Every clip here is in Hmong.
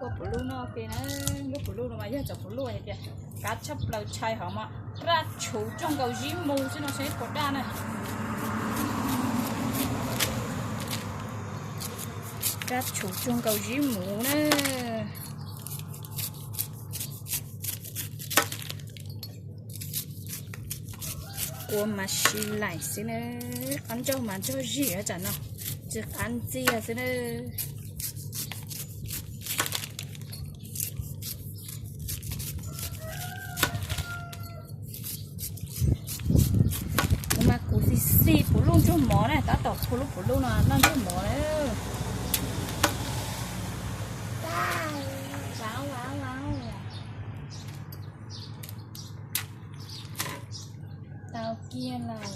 Ua puv luj noj ke na, lub puv luj no mas yog cov puv luj hais tias kab tshaj plaws tshai hauv mas raj tshuv tsuag nkaus zib mus xwb no saib puas daj na. Raj tshuv tsuag nkaus zib mus na. Ua mas si laim xwb na, qab ntsaug mas ntsaug zim tam no, tsis qab ntxiag xwb na. Kuv mas kuv xis xis puv luj ntsuag mov na, tab tom phua lub puv luj no noj ntsuag mov na. Tau kiag lawm.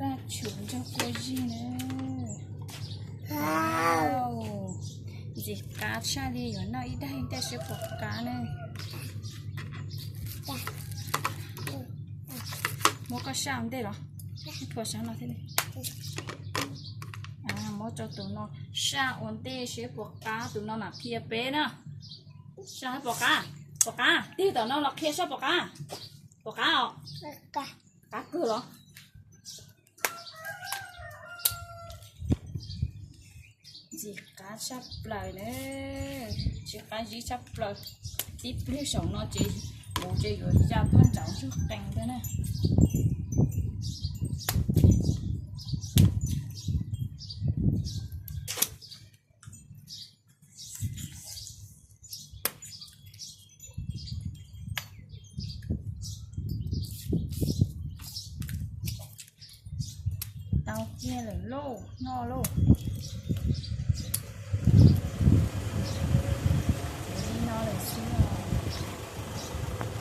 Raj tshuv ntsuag kua zig na. Ntxim qab tshaj li, yuav noj ib daig ntej seb puas qab na. Muab koj saj ua ntej los, phua sab no thiab. Muab rau tus no saj ua ntej seb puas qab, tus no mam qhia peb na. Saj puas qab, puas qab, tig tom no los qhia saj puas qab. Puas qab os? Qab kawg los? Ntxim qab tshaj plaws na, ntxim qab zib tshaj plaws. Tib pliag saum no ces kuv ces yuav ya tuaj nrauv ntsuag qees thiab na. Tau kiag lawm lauj, noj lauj.